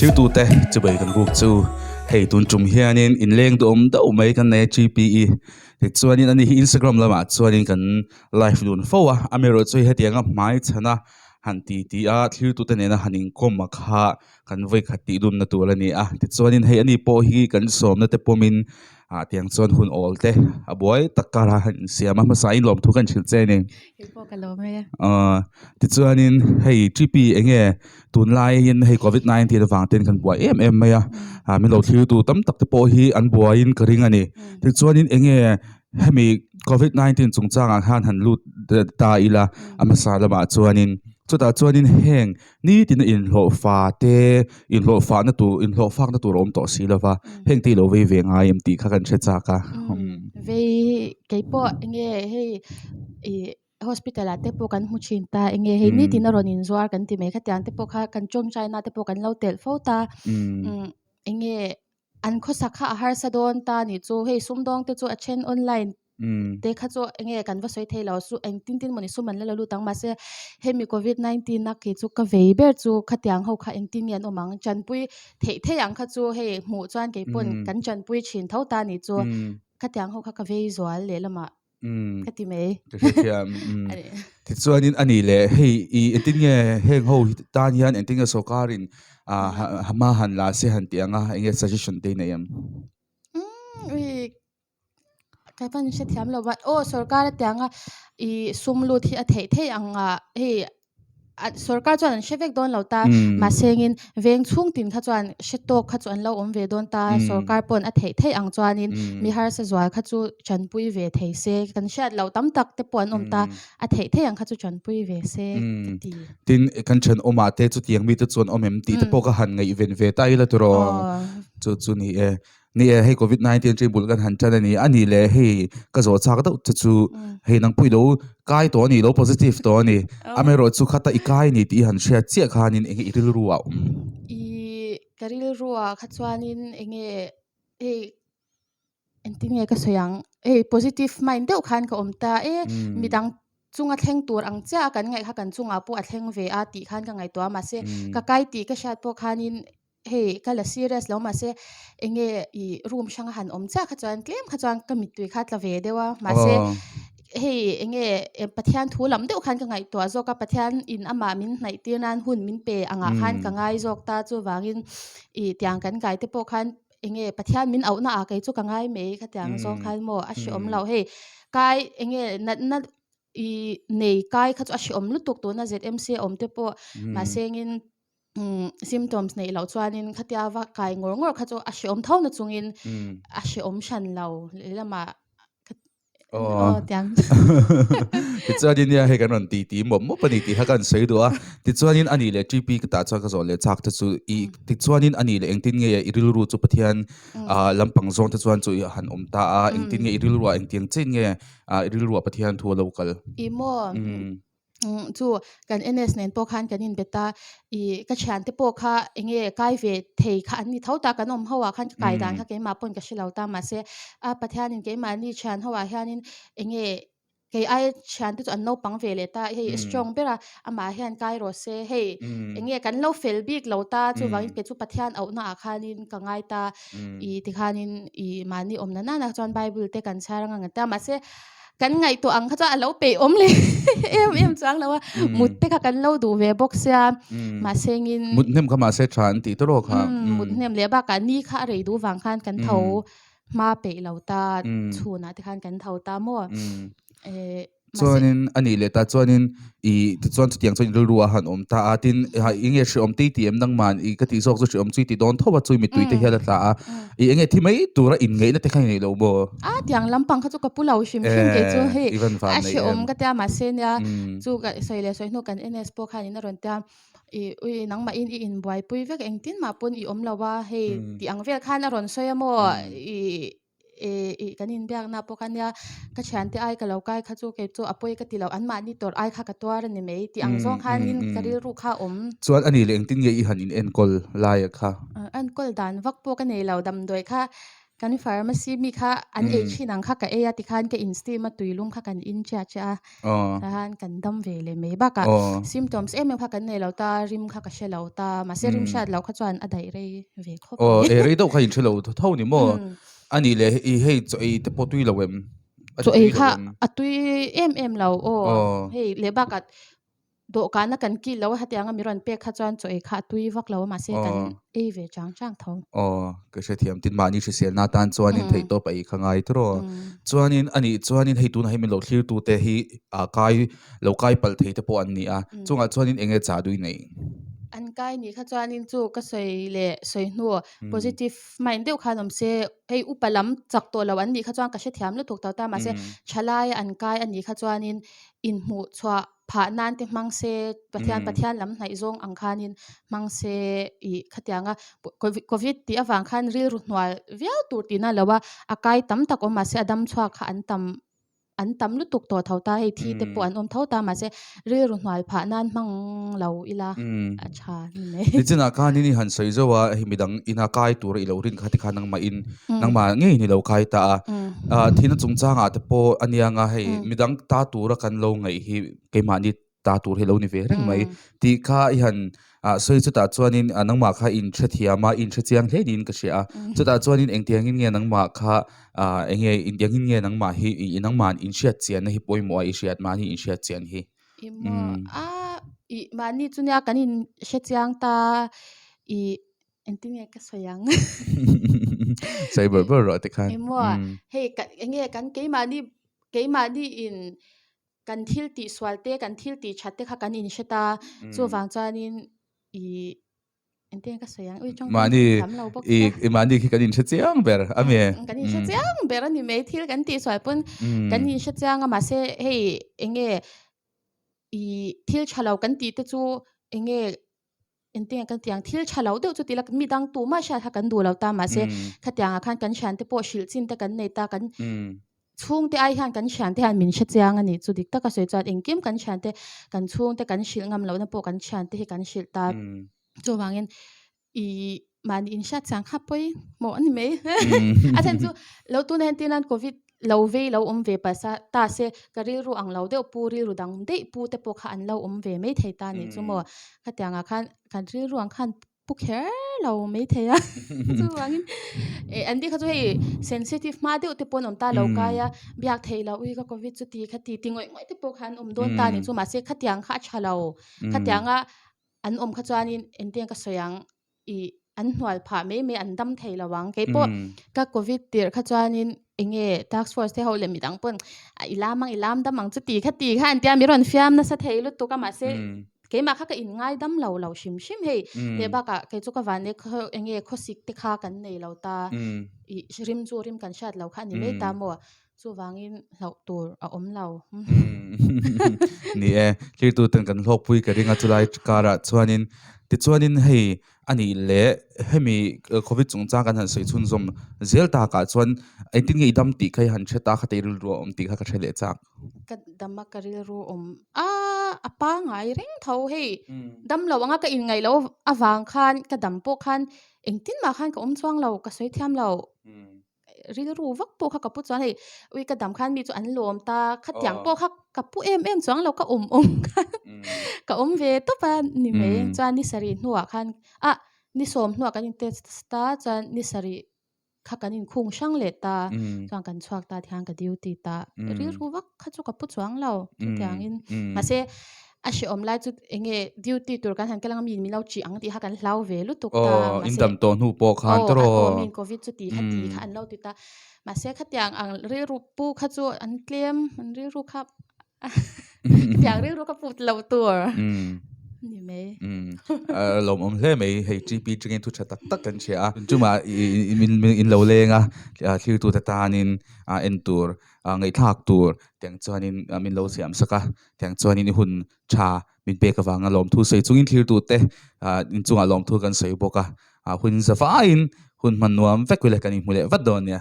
Thiltute chubei kan buk chu hei tun tum hianin inleng duhawm deuh mai kan nei a G_P_E tichuanin ani hi Instagram lamah chuanin kan live dun fo a amaherawhchu chu hetianga hmai chhana han ti ti a thiltute nena han inkawm a kha kan vawikhat tih dunna tur a ni a tichuanin hei ani pawh hi kan sawmna te pawmin ah tiang chuan hun awl te a buai tak kar a han insiam a hmasa in lawmthu kan hrilh che a ni. Kei pawh ka lawm e. Aw tichuanin hei G_P eng nge tunlaiin hei covid 19 avang ten kan buai em em mai a ah min lo thlir tu tam tak te pawh hi an buaiin ka ring a ni tichuanin eng nge hemi covid 19 chungchangah khan han lut ta ila a hmasa lamah chuanin chutah chuanin heng nitin a inhlawhfa te inhlawhfahna tur inhlawhfakna tur a awm tawh si lova heng te i lo vei ve ngai em tih kha kan hre chak a. Vei keipawh eng nge hei ih Hospital ah te pawh kan hmu thin ta enge hei nitin a rawn inzuar kan ti mai khatiang te pawh kha kan tawngtaina te pawh kan lo telh fo ta umm enge an khawsak kha a harsa dawn ta nih chu hei sumdawng te chu a then online te kha chu enge kan va sawi thei lo chu engtin tin mawni sum an la lo lut ang mahse hemi covid 19 a khi chu ka vei ber chu khatiang ho kha engtin nge an awm ang tanpui theih theih ang kha chu hei hmuh chuan keipawh kan tanpui thin tho ta nih chu khatiang ho kha ka vei zual lehlamah. Mm. Ka ti mai. Ka hrethiam. Mm. Tichuanin ani le hei i entin nge heng ho hi tan hian entin nge sawrkarin ah hma han la se han tih anga enge suggestion te i nei em? Mm, ui ka pan hrethiam lo va aw sawrkar a tianga i sum lut hi a theih theih ang a hei Sorkar chuan an hre vek dawn lo ta, mahsengin veng chhung tin kha chuan hre tawk kha chu an lo awm ve dawn ta, sorkar pawn a theih theih ang chuanin mi harsa zual kha chu tanpui ve thei se, kan hriat loh tam tak te pawh an awm ta, a theih theih ang kha chu tanpui ve se ka ti. Tin, kan thenawmah te chutiang mite chu an awm em tih te pawh ka han ngaihven ve ta ila tiraw? Chu chu ni e. Ni e, hei covid 19 atangin bul kan han tan a ni. A nih leh hei ka zawh chak deuh che chu hei nang pawh i lo kai tawh a ni, lo positive tawh a ni. Amaherawh chu khata i kai a ni tih i han hriat chiah khanin enge i rilru ah awm? I ka rilru ah kha chuanin enge hei engtin nge ka sawi ang? Hei positive mind deuh khan ka awm ta e, midang chunga thleng tur ang chiah a kan ngaih kha kan chungah pawh a thleng ve a tih khan ka ngaihtuah a mahse ka kai tih ka hriat pawh khanin hei ka la serious lo mahse enge ih room hrang a han awm chiah kha chuan tlem kha chuan ka mittui kha tla ve deuh a mahse hei enge Pathian thu lam deuh khan ka ngaihtuah zawk a Pathian in amah min hnaih tir nan hun min pe angah khan ka ngai zawk ta chuvangin ih tiang kan kai te pawh khan enge Pathian min auh na ah kei chu ka ngai mai khatiang zawng khan maw a hreawm loh hei kai enge natna ih nei kai kha chu a hreawm lutuk tuna Z_M_C a awm te pawh mahse engin symptoms neih loh chuanin khatia va kai ngawr ngawr kha chu a hreawm tho na chungin a hreawm hran lo lehlamah aw tiang Tichuanin nia hei kan rawn ti ti mawp mawp a ni tih kha kan sawi duh a tichuanin a nih leh T_P ka tah chuan ka zawh leh chak te chu i tichuanin a nih leh engtin nge i rilru chu Pathian lampang zawng te chuan chu i han awm ta a engtin nge i rilru ah engtiang chin nge i rilru ah Pathian thu a lo kal. I maw Chu kan NS nen pawh khan kan inbet a, ih ka thiante pawh kha enge kai ve thei kha an ni tho ta, kan awm ho ah khan ka kai dan kha keimah pawn ka hre lo ta mahse a Pathianin keimahni thian ho ah hianin enge kei aia thiante chu an naupang ve leh ta hei strong ber a amah hian kai rawh se hei enge kan lo fel bik lo ta chuvangin kei chu Pathian auhna ah khanin ka ngai ta ih tikhanin ih mahni awmna nana chuan bible te kan chhiar anga ngan ta mahse Kan ngaihtuah ang kha chuan a lo peih awm leh em em chuang lo a, mut te kha kan lo duh ve bawk sia, mahse engin. Mut hnem kha mahse tha an tih tawh kha. Mut hnem leh bakah ni kha a rei duh vang khan kan tho hma peih lo ta, chhunah te khan kan tho ta maw. Chuanin a nih leh ta chuanin i tichuan chutiang chuan rilru a han awm ta a, tin eng nge hreawm tei ti em nangman i ka tih zawk chu hreawm chu i ti dawn tho a, chui mittui te hian a tla a, i eng nge thi mai tura inngeihna te kha i nei lo maw? A tiang lampang kha chu ka pu lo hrim hrim kei chu hei a hreawm ka tia mahse nia chu ka sawi leh sawi hnu kan NS pawh khanin a rawn tia i ui nangmahin i inbuaipui vek engtin mah pawn i awm lo a hei tih ang vel khan a rawn sawi a maw i Ih kan inbiakna pawh kha nia ka thiante ai ka lo kai kha chu kei chu a pawi ka ti lo anmahni tawrh ai kha ka tuar a ni mai tih ang zawng khanin ka rilru kha a awm. Chuan a nih leh engtin nge i han in enkawl lai a kha? Enkawl dan vak pawh ka nei lo damdawi kha. Kan pharmacy mi kha an ei thin ang kha ka ei a tikhan ka in steam a tuilum kha kan in chiah chiah a tahan kan dam ve leh mai bakah symptoms em em kha kan nei lo ta rim kha ka hre lo ta mahse rim hriat loh kha chuan a daih rei ve khawp mai. Aw ei rei deuh kha in hre lo tho ni maw? Anih leh i hei chaw ei te pawh tui lo em? Chaw ei kha a tui em em lo aw hei leh bakah Dawhkana kan kil lo a hetianga mi rawn pek kha chuan chaw ei kha a tui vak lo a mahse kan ei ve chang chang tho. Aw, ka hrethiam tin mahni hriselna atan chuanin theihtawp a ei kha ngai tawh aw. Chuanin anih chuanin hei tunah hi min lo thlirtute hi ah kai lo kai palh thei te pawh an ni a, chungah chuanin eng nge chah dui nei? An kai nih kha chuanin chu ka sawi leh sawi hnu positive mind deuh khan awm se hei upa lam chak tawh lo an nih kha chuan ka hrethiam lutuk tawh ta mahse thalai an kai anih kha chuanin inhmuh chhuah phah nan te hmang se Pathian Pathian lam hnaih zawng ang khanin hmang se ih khatianga covid covid tih avang khan rilru hnual viau tur tihna lo a a kai tam tak awm mahse a dam chhuak kha an tam an tam lutuk tawh tho ta hei thi te pawh an awm tho ta mahse rilru hnual phah nan hmang lo ila a tha ni mai. Nichinah khanin i han sawi zauh a hei midang ina kai tur i lo rin kha tikhan nangmah in nangmah ngeiin i lo kai ta a. Thihna chungchangah te pawh a nia nga hei midang ta tura kan lo ngaih hi keimahni ta tur hi lo ni ve reng mai tih kha i han sawi chutah chuanin nangmah kha in hrethiam a in hrechiang hle niin ka hria a chutah chuanin engtiangin nge nangmah kha eng nge engtiangin nge nangmah hi i nangmah in hriat chianna hi pawimawh a i hriat mahni in hriat chian hi. I maw a i mahni chu nia kan in hrechiang ta i Engtin nge ka sawi ang? Sawi bawrh bawrh rawh tikhan. Engmaw hei ka enge kan keimahni keimahni in kan thil tih sual te kan thil tih that te kha kan in hre ta chuvang chuanin ih engtin nge ka sawi ang ui tawng mahni ih mahni khi kan in hre chiang ber a mi kan in hre chiang ber a ni mai thil kan tih sual pawn kan in hre chiang a mahse hei enge ih thil tha lo kan tih te chu enge Engtinge kan tih ang thil tha lo deuh chu ti ila mi dang tumah hriat kha kan duh lo ta mahse khatiangah khan kan thiante pawh hrilh chin te kan nei ta kan chhungte ai hian kan thiante hian min hre chiang a nih chu dik taka sawi chuan engkim kan thiante kan chhungte kan hrilh ngam lohna pawh kan thiante hi kan hrilh ta chuvangin ih mahni inhriat chiang kha pawimawh a ni mai a chhan chu lo tuna entir nan covid Lo vei lo awm ve pa sa ta se ka rilru ang lo deuh pu rilru dang daih pu te pawh kha an lo awm ve mai thei ta nih chu maw. Khatiangah khan kan rilru ang khan pu kher lo mai thei a chuvangin eh an bik kha chu hei sensitive hma deuh te pawh an awm ta lo kai a biak theih loh ui ka covid chu ti kha ti ti ngawih ngawih te pawh kha an awm dawn ta nih chu mahse khatiang kha a tha lo khatianga an awm kha chuanin engtiang ka sawi ang ih an hnual phah mai mai an dam thei lo ang kei pawh ka covid tirh kha chuanin eng nge task force te ho leh midang pawn a i lam ang i lam dam ang chu ti kha ti kha an tia mi rawn fiam nasa thei lutuk a mahse keimah kha ka in ngai dam lo lo hrim hrim hei leh bakah kei chu ka van e khaw eng nge khawsik te kha kan nei lo ta ih rim chu rim kan hriat lo kha a ni mai ta maw Chuvangin hlauh tur a awm lo. Ni e, hlirtu ten kan hlawkpui ka ring a chulai karah chuanin tichuanin hei a nih leh hemi covid chungchang kan han sawi chhunzawm zel takah chuan engtin nge i dam tih kha i han hre ta kha te i rilru a awm tih kha ka hre leh chak. Ka dam a ka rilru awm a a pangai reng tho hei dam lo anga ka inngaih loh avang khan ka dam pawh khan engtin mah khan ka awm chuang lo ka sawi thiam lo. rilru vak pawh kha ka pu chuan hei ui ka dam khan mi chu an lawm ta khatiang pawh kha ka pu em em chuang lo ka awm awm khan ka awm ve tawp a ni mai chuan ni sarih hnuah khan ah ni sawm hnuah kan in test ta chuan ni sarih kha kan in khung hrang leh ta chuan kan chhuak ta tikhan ka duty ta rilru vak kha chu ka pu chuang lo chutiangin mahse A hrehawm lai chu eng nge duty tur kan han kal anga miin min lo ṭih ang tih kha kan hlau ve lutuk ta. Aw, in dam tawh hnu pawh khan tawrh aw. Aw, miin covid chu ti kha ti kha an lo ti ta. Mahse khatiang ang rilru pu kha chu an tlem, an rilru kha khatiang rilru kha put lo tur ni mai. A lawmawm hle mai, hei TP tangin thu tha tak tak kan hria a. Chungah in lo leng a, thiltute tanin en tur, ngaihthlak tur tiang chuanin min lo siam sak a. Tiang chuanin i hun tha min pek avanga lawmthu sawi chungin thlirtute inchungah lawmthu kan sawi bawk a, hun zavaiin hun hman nuam vek ule kan inhmu leh vat dawn nia.